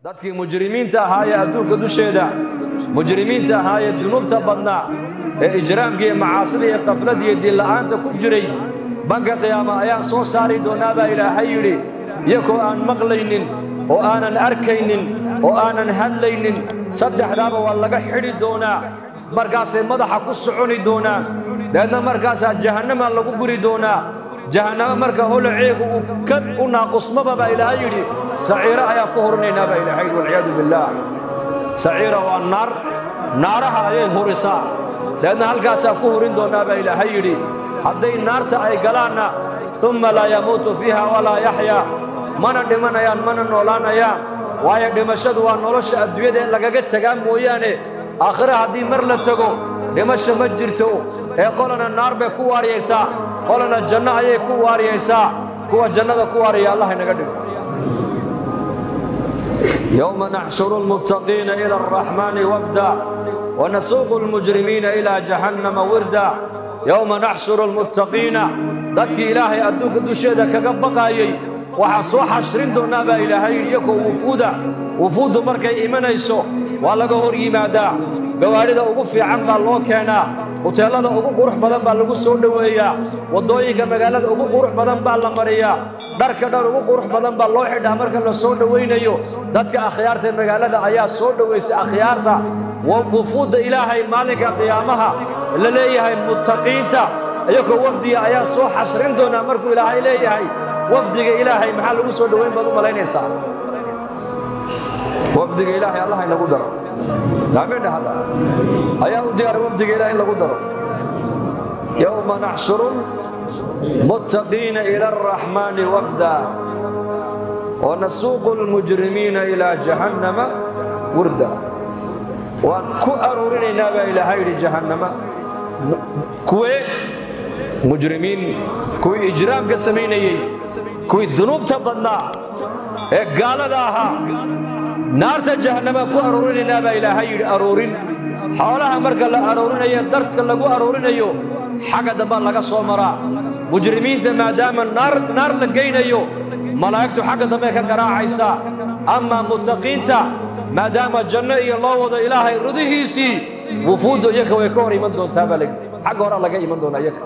Dadkii mujrimiinta ahaa ee adduunka dusheeda mujrimiinta ahaa ee dunuubta badnaa ee ijraamka iyo macaasida iyo qafladda iyo diinla'aanta ku jiray, banka qiyaama ayaan soo saari doonaa baa Ilaahay yidhi, iyagoo aan maqlaynin oo aanan arkaynin oo aanan hadlaynin. Saddexdaaba waa laga xidhi doonaa, markaasay madaxa ku soconi doonaan, dabeedna markaasaa jahannama lagu guri doonaa. Jahannamo marka holaceegu uu ka u naaqusmaba baa Ilaahay yidhi, saciiro ayaa ku horinaynaa baa Ilaahay yidhi, walciyaadu billaah. Saciira waa naar, naaraha ayay hurisaa, dabeedna halkaasaa ku hurin doonaa baa Ilaahay yidhi. Hadday naarta ay galaanna, umma laa yamuutu fiiha walaa yaxyaa, mana dhimanayaan mana noolaanayaan, waayo dhimashadu waa nolosha adduunyada in lagaga tagaa mooyaane. Aakhire haddii mar la tago dhimasho ma jirto, ee qolana naar bay ku waariyaysaa, qolana janno ayay ku waariyaysaa. Kuwa jannada ku waariyaya Allah inaga dhigo. Yowma naxshuru lmuttaqiina ila alraxmaani wafda wanasuuqu lmujrimiina ilaa jahannama wirda. Yowma naxshuru lmuttaqiina, dadkii Ilaahay adduunka dusheeda kaga baqaayey waxaa soo xashrin doonaa baa Ilaahay yidhi iyakoo wufuuda. Wufuuddu markay imanayso waa laga hor yimaadaa, gawaadhida ugu fiican baa loo keenaa, huteellada ugu qurux badan baa lagu soo dhoweeyaa, waddooyinka magaalada ugu qurux badan baa la mariyaa, dharka dhar ugu qurux badan baa loo xidhaa marka la soo dhowaynayo. Dadka akhyaarta magaalada ayaa soo dhowaysay akhyaarta wufuudda Ilaahay maalinka qiyaamaha la leeyahay. Muttaqiinta iyakoo wafdiga ayaa soo xashrin doonaa. Markuu Ilaahay leeyahay wafdiga Ilaahay, maxaa lagu soo dhowayn baad u malaynaysaa? Wafdiga Ilaahay Allah inagu daro. Aamiin dhahada. Ayaa u diyaara wafdiga Ilahay in lagu daro? Yowma naxshuru muttaqiina ila alraxmaani wafda wanasuuqu lmujrimiina ilaa jahannama wirda. Waan ku aruurinaynaa baa Ilaahay yidhi jahannama. Kuwee? Mujrimiin, kuwii ijraamka samaynayey, kuwii dunuubta badnaa ee gaalada ahaa, naarta jahannama ku aruurinaynaa baa Ilaahay yidhi. Aruurin xoolaha marka la aruurinayo, darka lagu aruurinayo xagga dambaa laga soo maraa. Mujrimiinta maadaama naar la geynayo, malaa'igtu xagga dambe ka garaacaysaa. Amaa muttaqiinta, maadaama janno iyo loo wado Ilaahay rudihiisii, wufuuddu iyaka way ka hor iman doontaa baa layidhi, xagga horaa laga iman doonaa iyaka.